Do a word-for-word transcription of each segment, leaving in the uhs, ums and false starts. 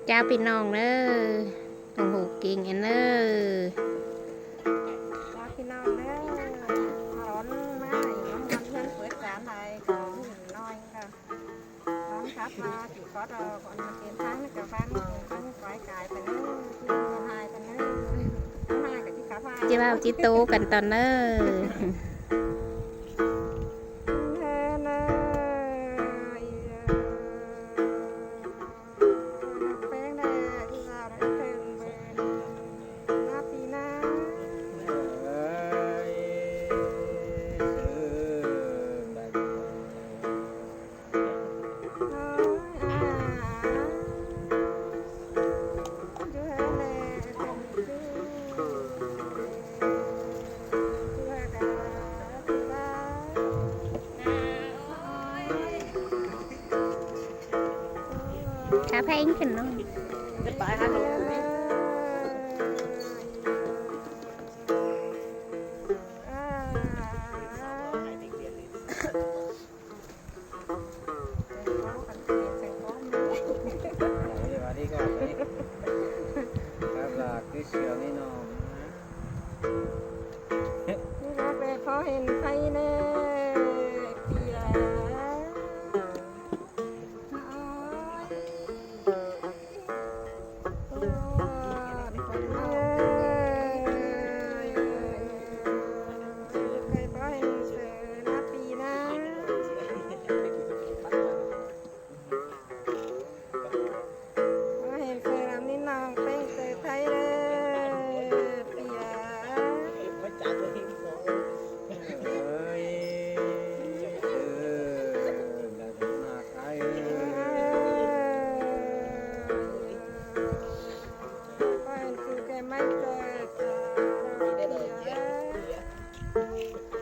Chào ꞌpi ꞌnọng ꞌnớ, ủng hộ kênh em ꞌnớ. Chào ꞌpi ꞌnọng ꞌnớ, hả ón ꞌmá, ꞌmá ón ꞌhướn pớt cán đai, có nhìn nói có. Ón khắp mà chỉ có đó, còn mà tiền tháng nó cả vang, vang quái cái phải ꞌnớ, chứ không hại phải ꞌnớ. Không hại cả chứ khắp hại. Chứ bao chứ tố cần tần ꞌnớ. Cá phanh khửn nó. Đi con, đi. Cắp ꞌlạ cứ sương ꞌnị ꞌnọng. Đi ꞌlạ ꞌpẹ ꞌphó hên khay ꞌnớ, ꞌpi a. Ôi. Ôi, ôi, ôi. Khay ꞌphó hên sương ꞌnớ ꞌpi ꞌnớ. Ôi, hên sương ꞌnị ꞌnọng ꞌpéng sương Thái ꞌnớ, ꞌpi a. Ôi, sương ꞌnạ ꞌkhái ơi. Ôi, hên sương kẻ ꞌmạy sương ꞌnạ ꞌpi a. Ôi.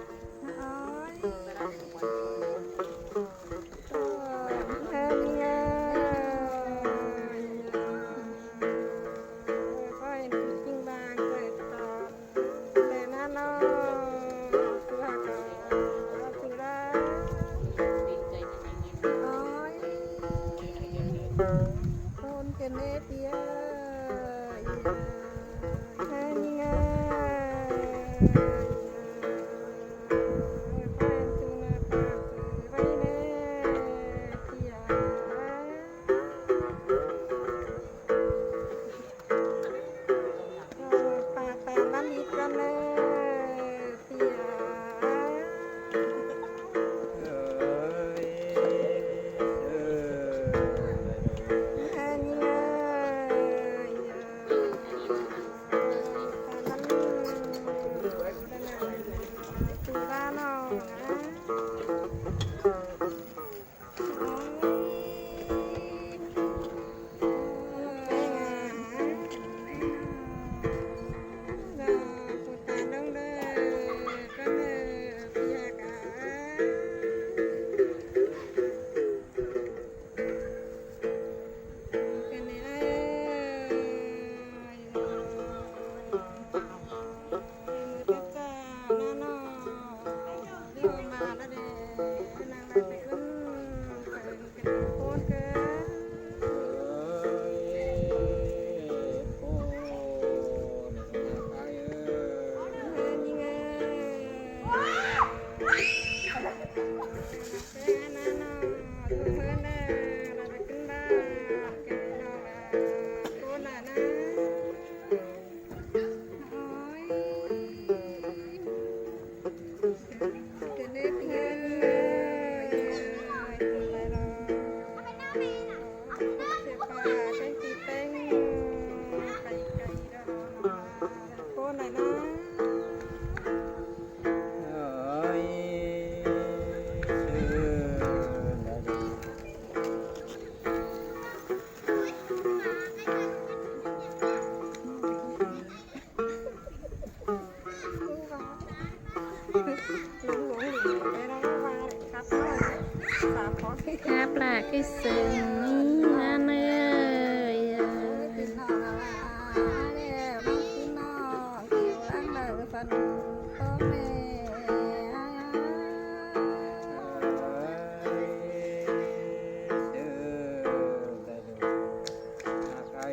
Cắp ꞌlạ cứ sương ꞌnị ꞌnớ ơi.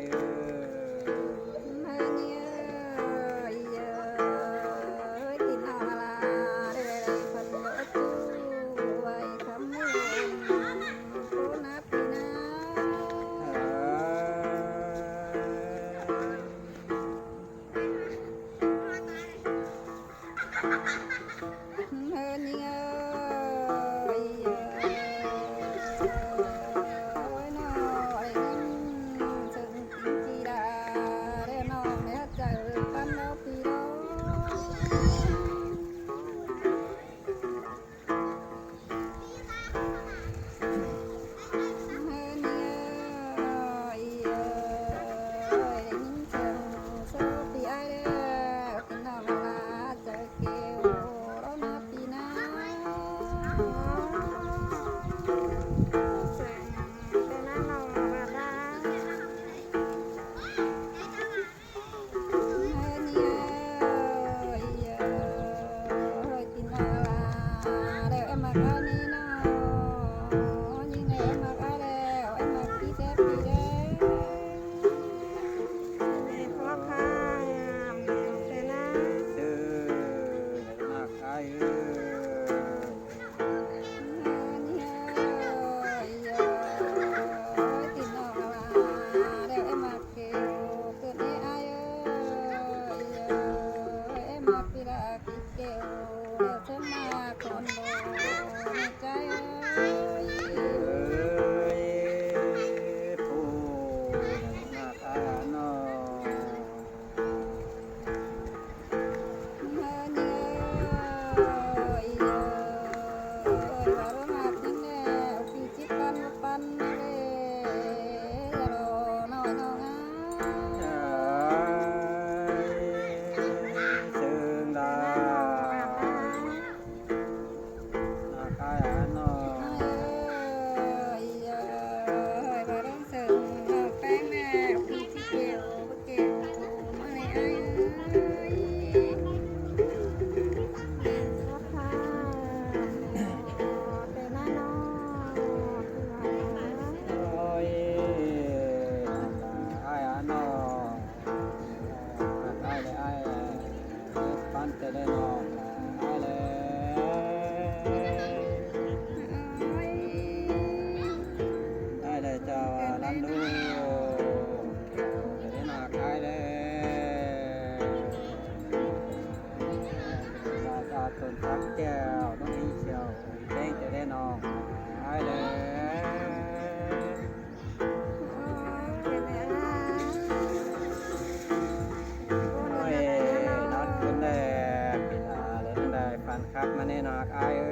ꞌNé ꞌnặc ải ơi,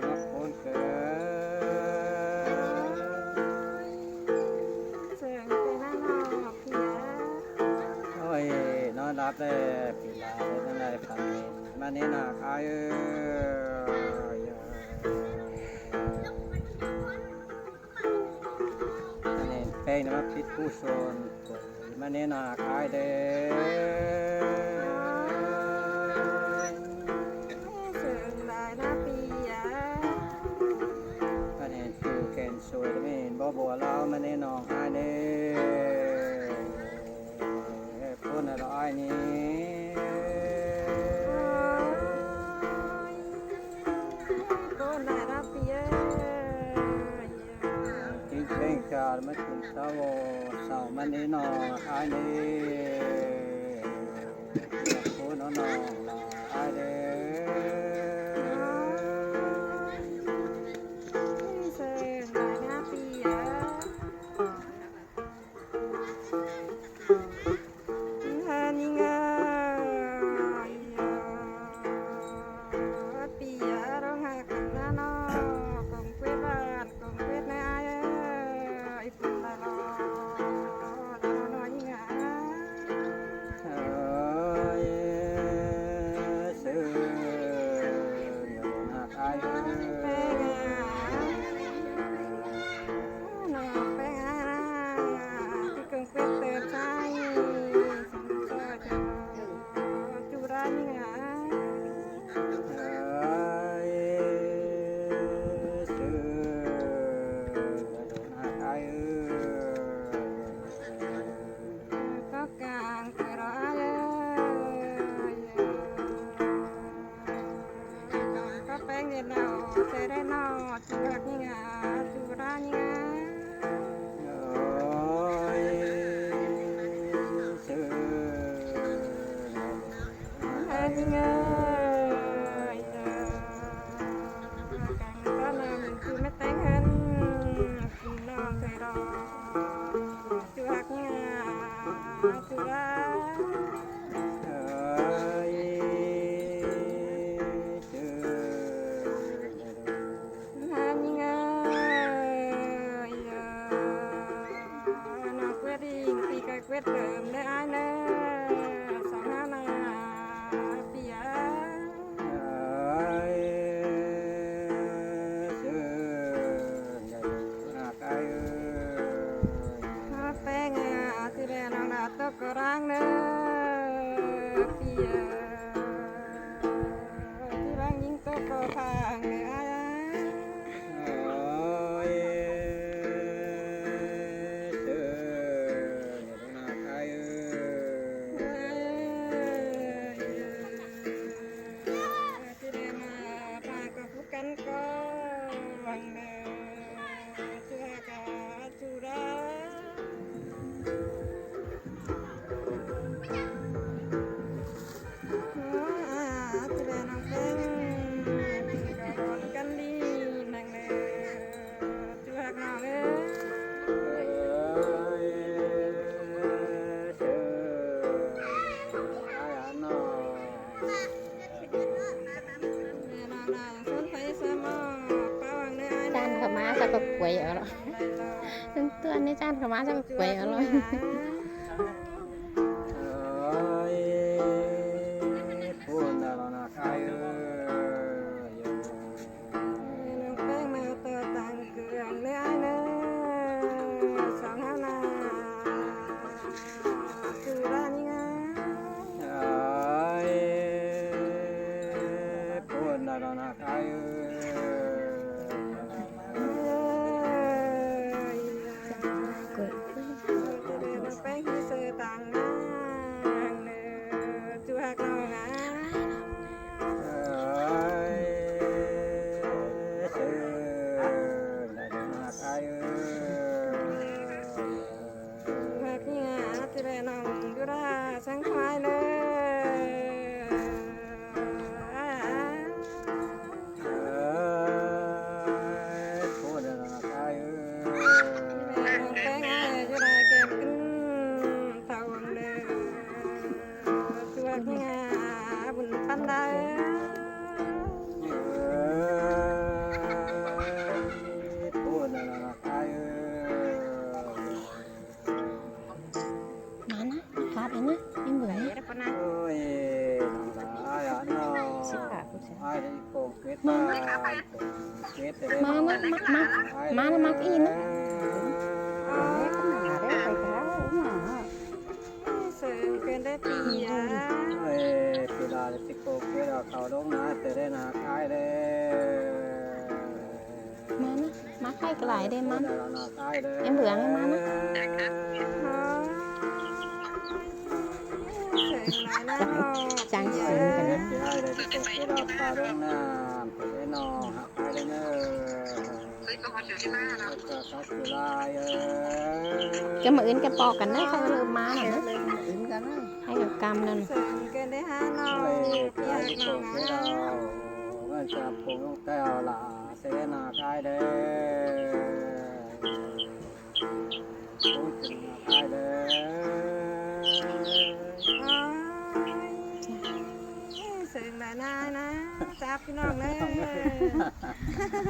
ꞌnặp ꞌcốn cơn. Ôi, ꞌnón đắp đé, pí lai ꞌnặn lai phăn, ꞌmắn ꞌné ꞌnặc ải ơi. ꞌNặn ꞌpéng ꞌnặn ꞌmá phít ꞌpú son, ꞌmắn ꞌné ꞌnặc ải đé. ꞌNặn ꞌchu khen sôi đé, ꞌmắn báu bua ꞌlẹo, ꞌmắn ꞌné ꞌnọng ải đé. ꞌCốn lai ải ꞌnị. ꞌCốn lai ải pí ơi. Chính ꞌpéng ꞌchạ ꞌmá chum sau, sau ꞌmắn ꞌné ꞌnọng ải ꞌnị. ꞌCốn ꞌnọng ải đé. Sôi lai ải pí ơi. ꞌNhá ꞌnhính ơi, pí ꞌnhá ꞌlống ꞌhặc ꞌnặn ꞌnọ, công ꞌquiến bản, công ꞌquiến ꞌnị ải ơi, phún lai lo, lai lo ꞌnhính ơi. Ơi, sương ꞌnặn ꞌnặc ải ơi. ꞌNo ꞌpéng ải ꞌnạ, ꞌchí công ꞌquiến tơm sai, sắm ꞌsội ꞌchu đa ꞌnhính ải. Ơi, sương ꞌnặn ꞌnặc ải ơi. Có cang cưa đó ải ơi. Có ꞌpéng đen đỏ, xe đen đỏ, ꞌchu ꞌhặc ꞌnhính ải, ꞌchu đa ꞌnhính ải. Ơi, sương ꞌnặn ꞌnặc ải ơi. Cang có năm ꞌchu mết ꞌtếng hơn, ꞌchu ꞌnọng xe đỏ. ꞌChu ꞌhặc ꞌnhính ải, ꞌchu đa. Ơi, sương ꞌnặn ꞌnhính ơi. ꞌNo ꞌquiến ꞌnhính, pí ꞌcọ ꞌquiến tơm đé ải ꞌnớ. Song ꞌhá ꞌnạ, pí ơi. Ơi, sương ꞌnặn ꞌnặc ải ơi. ꞌNo ꞌpéng ải, ꞌchư đé ꞌnọng đa ꞌtố ꞌcọ răng ꞌnớ, pí ơi. ꞌChư răng ꞌnhính ꞌtố ꞌcọ phang ꞌnớ ải ơi. Ơi, sương ꞌnặn ꞌnặc ải ơi. ꞌChư đé ꞌmá phang ꞌcọ phú căn ꞌcọ phang ꞌnớ, ꞌchu ꞌhặc ꞌchu đa. ꞌChư đé ꞌnọng ꞌpéng, ꞌcọ phú căn đi năng ꞌnớ, ꞌchu ꞌhặc ꞌnọng ơi. ꞌChăn khảu ꞌmá ꞌsạ ꞌcọ quay ó lo. ꞌTuôn ꞌnị ꞌchăn khảu ꞌmá ꞌsạ ꞌcọ quay ó lo. Ơi, phún lai lo ꞌnặc ải ơi. ꞌNọng ꞌpéng ꞌmá ꞌtoi tang cương ꞌnớ ải ꞌnớ. Song ꞌhá ꞌnạ, ꞌchu đa ꞌnhính ải. Ơi, phún lai lo ꞌnặc ải ơi. ꞌNọng ꞌpéng ꞌMá ꞌnớ, ꞌmá, ꞌmá, ꞌmá ꞌnớ, ꞌmá ꞌnị ꞌnớ. Sương ꞌcọ đảy pi a. ꞌMá ꞌnớ, ꞌmá ꞌkhạy lai đé ꞌmá ꞌnớ. Em bươn ꞌmá ꞌnớ. Chắng, chắng sương ꞌcọ ꞌnớ. ꞌCọ ꞌmự ứn ꞌcọ ꞌpo căn ꞌnớ, ꞌkhạy ꞌlợp ꞌmá ꞌnớ. ꞌHáy ꞌcọ ꞌcắm ꞌnớ. Sương lai ꞌnớ, ꞌnớ. Chắp ꞌpi ꞌnọng ꞌnớ.